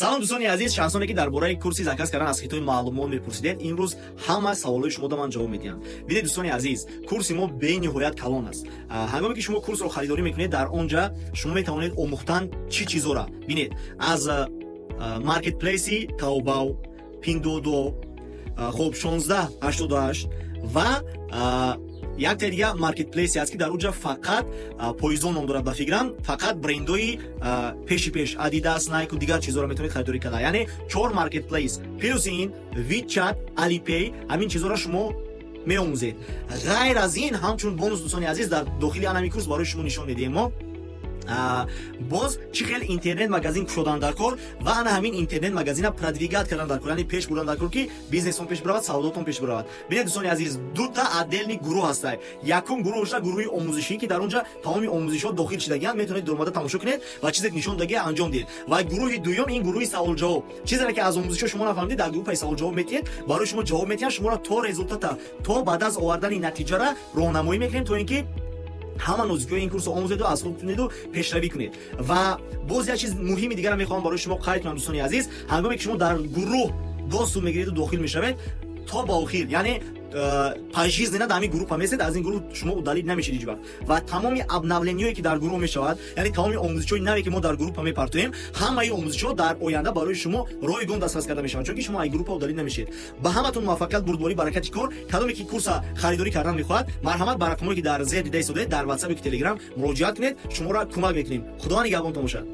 Салом, дӯстони азиз, шахсоне, ки дар бораи курси заказ кардан аз Хитой маълумот мепурсидед, имрӯз ҳама саволҳои шумо да ман ҷавоб медиҳам. Бинед, дӯстони азиз, курси мо бениҳоят калон аст. Ҳангоме ки шумо курсро харидорӣ мекунед, дар он ҷа шумо метавонед омӯхтан чӣ чизора. Бинед, аз маркетплейси Таобао, Пиндуодуо, хоб, 1688 ва якта дига маркетплейсе аст, ки дар уҷа фақат Пойзон ном дорад, ба фикрам, фақат брендои пеши пеш, Адидас, Найку, дигар чизҳоро метавонед харидорӣ карда. Яъне чор маркетплейс, плюси ин WeChat, Alipay, ҳамин чизҳоро шумо меомӯзед. Ғайр аз ин, ҳамчун бонус, дӯстони азиз, дар дохили анами курс барои шумо нишон медиҳем мо боз чӣ хел интернет магазин кушодан дар кор ва ана ҳамин интернет магазина продвигать кардан дар кор, яъне пеш бурдан дар кор, ки бизнесон пеш биравад, савдотон пеш биравад. Бинед, дӯстони азиз, дута отдельный гурӯҳ ҳастай. Якум гурӯҳ ошта гурӯҳи омӯзишӣ, ки дар он ҷа тамоми омӯзишҳо дохил шидагианд, метавонед дуромада тамошо кунед ва чизе нишон додагия анҷом диҳед. Ва гурӯҳи дуюм ин гурӯҳи саволҷавоб. Чизере ки аз омӯзишҳо шумо нафаҳмидед, дар группаи саволҷавоб метиҳед, барои шумо ҷавоб метиҳанд, шуморо то результата, то ба даст овардани натиҷара роҳнамоӣ мекунем, то ин ки ҳама нозикиҳои ин курсро омӯзеду аз худ кунеду пешравӣ кунед. Ва боз як чиз муҳими дигарам мехоҳам барои шумо қайд кунам, дӯстони азиз: ҳангоме ки шумо дар гурӯҳ доступ мегиред дохил мешавед, то ба охир, яъне пожизненно дар ҳамин группа месед, аз ин гурӯҳ шумо удалить намешед ҳеҷ вақт. Ва тамоми обновлениҳое, ки дар гурӯҳ мешавад, яъне тамоми омӯзишҳои наве, ки мо дар группа мепартоем, ҳамаи омӯзишҳо дар оянда барои шумо ройгон дастрас карда мешаванд, чунки шумо аз группа удалить намешед. Ба ҳаматон муваффақият, бурдборӣ, баракати кор. Кадоме ки курса харидорӣ кардан мехоҳад, марҳамат, ба рақамҳое, ки дар зер дида истодаед, дар Ватсап ки Телеграм муроҷиат кунед, шуморо кӯмак мекунем. Худованд нигаҳбонтон бошад.